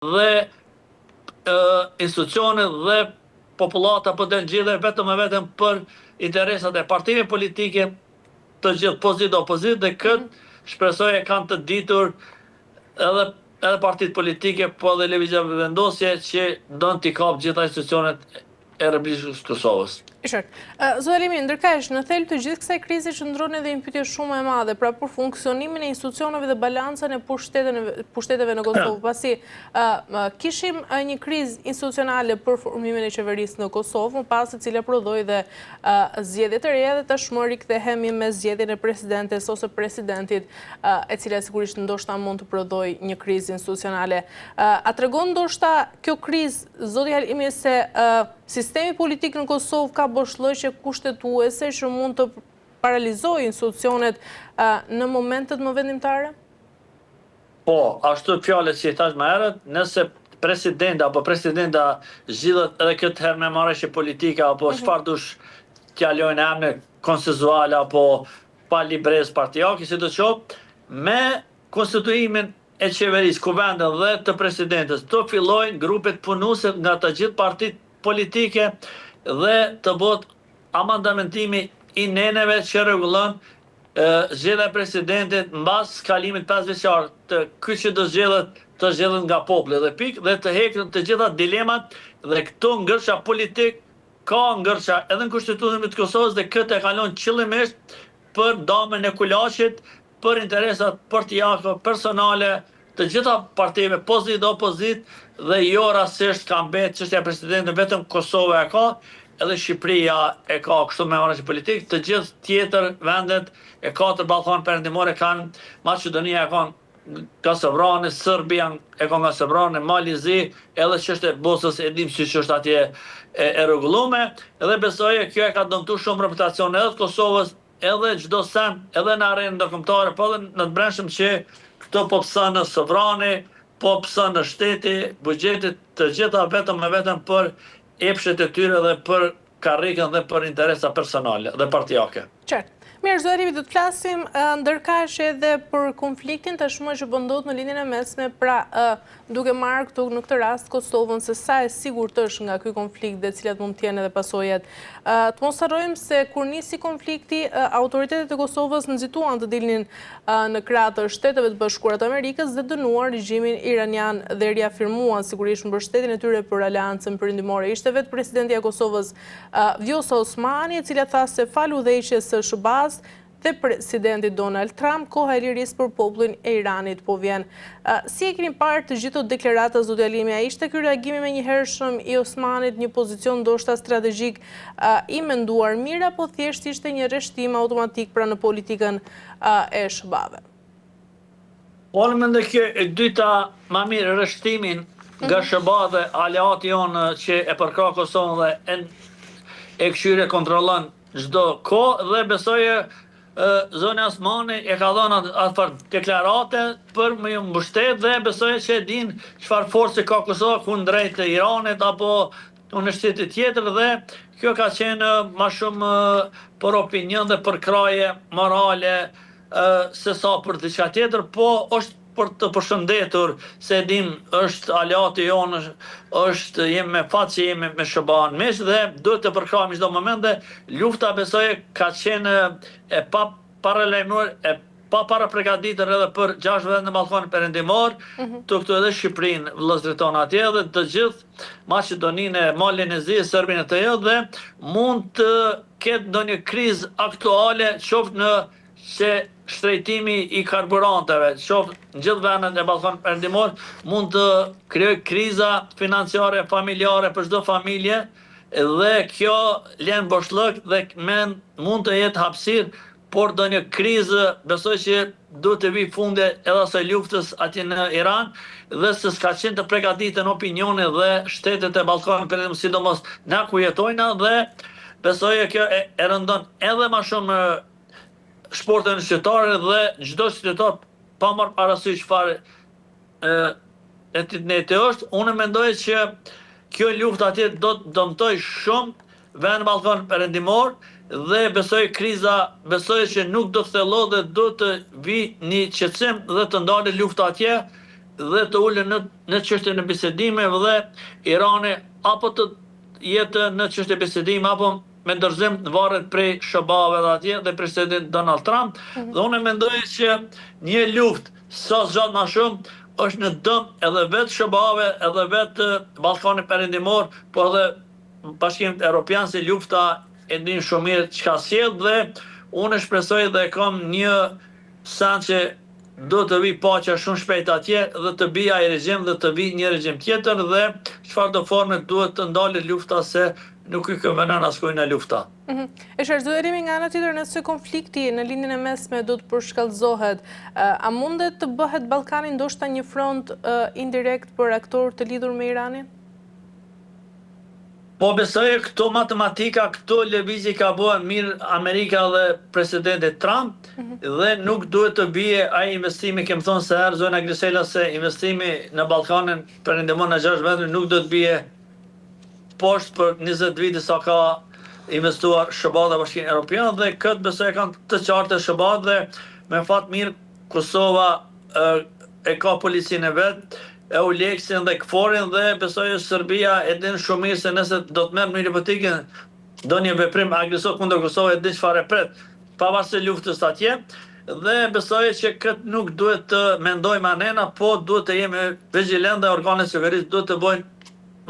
Dhe institucionet dhe popullata po del n'zgjedhje vetëm e vetëm për interesat e partive politike të gjithë pozitë dhe opozitë dhe këtë mhm. shpresoj e kanë të ditur edhe edhe partitë politike po edhe Lëvizja Vetëvendosje që don t'i kapë gjitha institucionet e Republikës së Kosovës. Qartë. Zoti Halimi, ndërkaq, në thelb të gjithë kësaj krize qëndron edhe një pyetje shumë e madhe, pra për funksionimin e institucioneve dhe balancën e pushteteve në Kosovë, pasi kishim një krizë institucionale për formimin e qeverisë në Kosovë, më pas e cila prodhoi dhe zgjedhje të reja dhe tashmë rikthehemi me zgjedhjen e presidentes ose presidentit, e cila sigurisht ndoshta mund të prodhojë një krizë institucionale. A tregon ndoshta kjo krizë Zoti Halimi se sistemi politik në Kosovë ka boshllëqe kushtetuese që mund të paralizojë institucionet në momentet më vendimtare? Po, ashtu fjalët që i thashë më herët, nëse presidenti apo presidenta zgjidhet edhe këtë herë me marrëveshje politike apo mhm. çfarë dush t'ia lojnë emrin konsensuale apo pa librezë partiake, sido qoftë, me konstituimin e Qeverisë, Kuvendit dhe të Presidentes të fillojnë grupet punuese nga të gjithë partitë politike dhe të bëhet amandamentimi i neneve që rregullon zgjedhja e presidentit mbas kalimit pesëvjeçar të ky që do zgjedhet të zgjedhet nga populli dhe pikë dhe të heken të gjitha dilemat dhe këto ngërça politik ka ngërça edhe në Kushtetutën e Kosovës dhe këtë e kanë lënë qëllimisht për damën e kulaçit për interesat partiake, personale, të gjitha partive, pozitë dhe opozitë dhe jo rastësisht ka mbet çështja e presidentit vetëm Kosova e ka, edhe Shqipëria e ka kështu me marrëveshje politik, të gjithë tjetër vendet e katër Ballkanit Perëndimor e kanë, Maqedonia e ka nga sovrani, Serbia e ka nga sovrani, Mali i Zi, edhe çështja e Bosnjës e dim siç është atje e, e rregullume, dhe besoj kjo e ka dëmtu shumë reputacionin edhe të Kosovës, edhe çdo send, edhe në arenën ndërkombëtare, po edhe në të brendshëm që këto po pëson sovrani, po pëson shteti, buxheti, të gjitha vetëm e vetëm për epshet e tyre dhe për karrikën dhe për interesa personale dhe partiake. Qartë. Mirë, zoti Halimi, do të flasim ndërkaq edhe për konfliktin tashmë që po ndodh në Lindjen e Mesme, pra duke marrë këtu në këtë rast Kosovën se sa e sigurt është nga ky konflikt dhe cilat mund të jenë edhe pasojat. Të mos harrojmë se kur nisi konflikti, autoritetet e Kosovës nxituan të dilnin në krah të Shteteve të Bashkuara të Amerikës dhe dënuan regjimin iranian dhe riafirmuan sigurisht mbështetjen e tyre për Aleancën Perëndimore. Ishte vetë presidentja e Kosovës, Vjosa Osmani, e cila tha se falë udhëheqjes së SHBA-së dhe presidentit Donald Trump, koha e lirisë për popullin e Iranit po vjen. Si e keni parë të gjithë këto deklarata, zoti Halimi, a ishte ky reagim i menjëhershëm i Osmanit një pozicion ndoshta strategjik i menduar mirë apo thjesht ishte një rreshtim automatik pra në politikën e SHBA-ve? Unë mendoj kjo e dyta ma mirë rreshtimin nga mhm. SHBA dhe aleati jonë që e përkrah Kosovën dhe e, e kqyr e kontrollon çdo kohë dhe besoj zonja Osmani e ka dhënë atë farë deklarate për me ju mbështet dhe besoj që e din çfarë force ka Kosova kundrejt Iranit apo ndonjë shteti tjetër dhe kjo ka qenë ma shumë për opinion dhe përkrahje morale se sa për diçka tjetër, po është për të përshëndetur se e dim është aleati jonë, është jemi me fat që jemi me SHBA-në miq dhe duhet të përkrahemi çdo moment dhe lufta besoj ka qenë e pa paralajmëruar e pa parapërgatitur edhe për gjashtë vende në Ballkanin Perëndimor, mm -hmm. të këtu edhe Shqipërinë, vëllezërit tonë atje dhe të gjithë Maqedoninë, Malin e Zi, Serbinë e të gjithë dhe mund të ketë ndonjë krizë aktuale qoftë në se shtrejtimi i karburanteve, qoftë në gjithë vendet e Ballkanit Perëndimor, mund të krijojë kriza financiare, familjare për çdo familje dhe kjo lën boshllëk dhe mund të jetë hapësirë por ndonjë krizë besoj që duhet të vijë fundi edhe asaj luftës atje në Iran dhe se s'ka qenë të pregatiten opinioni dhe shtetet e Ballkanit Perëndimor sidomos na ku jetojna dhe besoj e kjo e, e rëndon edhe ma shumë shportën qytetare dhe çdo qytetar pa marrë parasysh çfarë etniteti është, unë mendoj që kjo luftë atje do të dëmtojë shumë vendin Ballkan Perëndimor dhe besoj kriza, besoj që nuk do të thellohet dhe do të vijë një qetësim dhe të ndalet lufta atje. dhe të ulen në në çështjen e bisedimeve dhe Irani apo të jetë në çështje bisedime apo me dorëzim varet prej SHBA-ve dhe atje dhe presidentit Donald Trump mhm. dhe unë mendoj që një luftë sa zgjat ma shumë është në dëm edhe vetë SHBA-ve edhe vetë Ballkanit Perëndimor, po edhe Bashkimit Europian se lufta e din shumë mirë çka sjell dhe unë shpresoj dhe kam një sen që duhet të vijë paqja shumë shpejt atje dhe të bie ai regjim dhe të vijë një regjim tjetër dhe çfarëdo forme duhet të ndalet lufta se nuk i konvenon askujt lufta. Mhm. E qartë zoti Rimi nga ana tjetër nëse konflikti në Lindjen e Mesme do të përshkallëzohet, a mundet të bëhet Ballkani ndoshta një front indirekt për aktorë të lidhur me Iranin? Po besoj këto matematika, këto lëvizje ka bo mirë Amerika dhe presidenti Trump mhm. dhe nuk duhet të bie ai investimi, kem thonë sa herë zonja Grisela se investimi në Ballkanin Perëndimor në 6 vende nuk do të bie poshtë për 20 vite sa ka investuar SHBA dhe Bashkimi Evropian dhe këtë besoj e kanë të qartë SHBA dhe me fat mirë Kosova e ka policinë e vet, EULEX-in dhe KFOR-in dhe besoj Serbia e din shumë mirë se nëse do të merr mënyrë hipotetike ndonjë veprim agresor kundër Kosovës e din çfarë e pret pavarësisht luftës atje dhe besoj që këtë nuk duhet të mendojmë anena po duhet të jemi vigjilent dhe organet e sigurisë duhet të bëjnë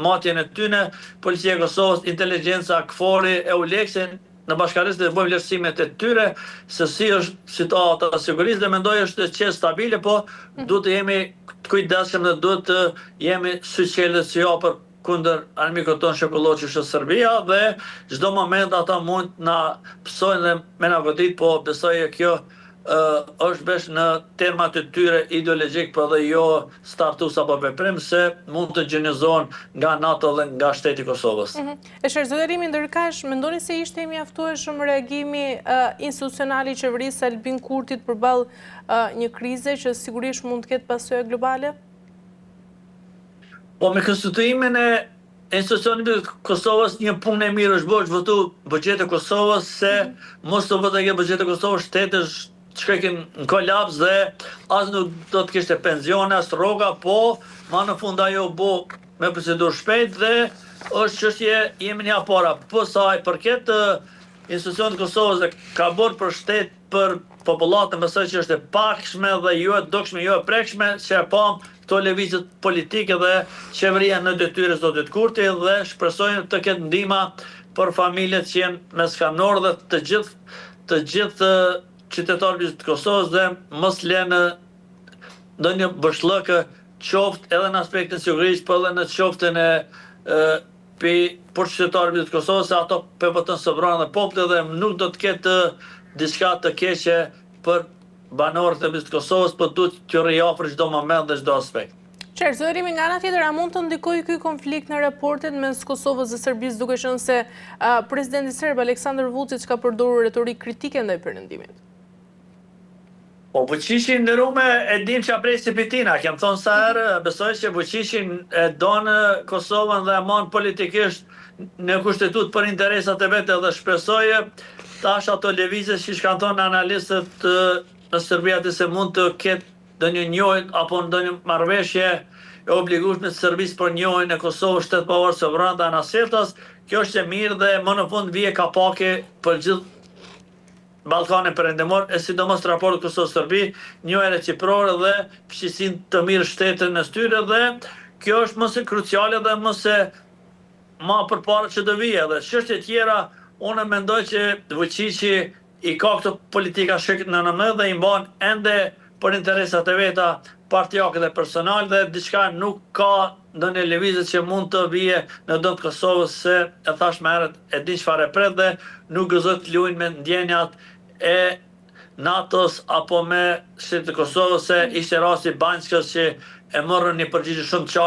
matjen e tyne policia e Kosovës inteligjenca KFOR-i EULEX-i në bashkarisht dhe bëjmë vlerësimet e tyre se si është situata e sigurisë dhe mendoj është e qetë stabile, po mhm. duhet të jemi të kujdesshëm dhe duhet të jemi syçelë dhe syhapur kundër armikut tonë shekullor që është Serbia dhe çdo moment ata mund na pësojnë dhe me na godit, po besoj e kjo është veç në termat e tyre ideologjik, po dhe jo status apo veprim se mund të gjunjëzohen nga NATO dhe nga shteti i Kosovës. Mhm. E qartë zoti Rimi, ndërkaq, mendoni se ishte i mjaftueshëm reagimi institucional i qeverisë Albin Kurtit përballë një krize që sigurisht mund të ketë pasoja globale? Po me konstituimin e institucionit të Kosovës një punë e mirë është bërë, është votu buxheti i Kosovës se mhm. mos të votohej buxheti i Kosovës, shteti shkojke në kolaps dhe as nuk do të kishte penzione, as rroga, po ma në fund ajo u bo me procedurë shpejt dhe është çështje jemi një hap para. Po sa i përket institucionit të Kosovës dhe ka bërë për shtet për popullatën besoj që është e pakshme dhe jo e dukshme, jo e prekshme që e pam këto lëvizjet politike dhe qeveria në detyrë e zotit Kurti dhe shpresojmë të ketë ndihma për familjet që janë me skamnorë dhe të gjithë të gjithë qytetarëve të Kosovës dhe mos lenë ndonjë boshllëk qoftë edhe në aspektin e sigurisë, po edhe në qoftë në për qytetarëve të Kosovës se ato po voton sovran dhe populli dhe nuk do të ketë diçka të keqe për banorët e të Kosovës, po duhet t'ju rri afër çdo moment dhe çdo aspekt. Qartë, zoti Rimi, nga ana tjetër, a mund të ndikojë ky konflikt në raportet mes Kosovës dhe Serbisë, duke qenë se presidenti serb Aleksandar Vuçiç ka përdorur retorikë kritike ndaj Perëndimit? Po Vuçiqi i nderume e dim ça presim prej tina, kem thonë sa herë, besoj që Vuçiqi e don Kosovën dhe e man politikisht në kushtetutë për interesat e vete dhe shpresoj tash ato lëvizje siç kanë thonë analistët në Serbi aty se mund të ketë ndonjë njohje apo ndonjë marrëveshje e obligueshme të Serbisë për njohjen e Kosovës shtet pavarur sovran dhe anasjelltas, kjo është e mirë dhe më në fund vije kapaki për gjithë Ballkanin Perëndimor e sidomos raportet Kosovë-Serbi, njohje reciprore dhe fqinjësinë të mirë shteteve mes tyre dhe kjo është më se kruciale dhe më se ma përpara që do vije dhe çështje tjera unë mendoj që Vuçiqi i ka këto politika shek në në dhe i mban ende për interesat e veta partiake dhe personal dhe diçka nuk ka ndonjë lëvizje që mund të vije në dëm të Kosovës se e thash më herët e din çfarë e pret dhe nuk guxon të luajnë me ndjenjat e NATO-s apo me shtetit të Kosovës se ishte rasti i Banjskës që e morën një përgjigje shumë të qartë.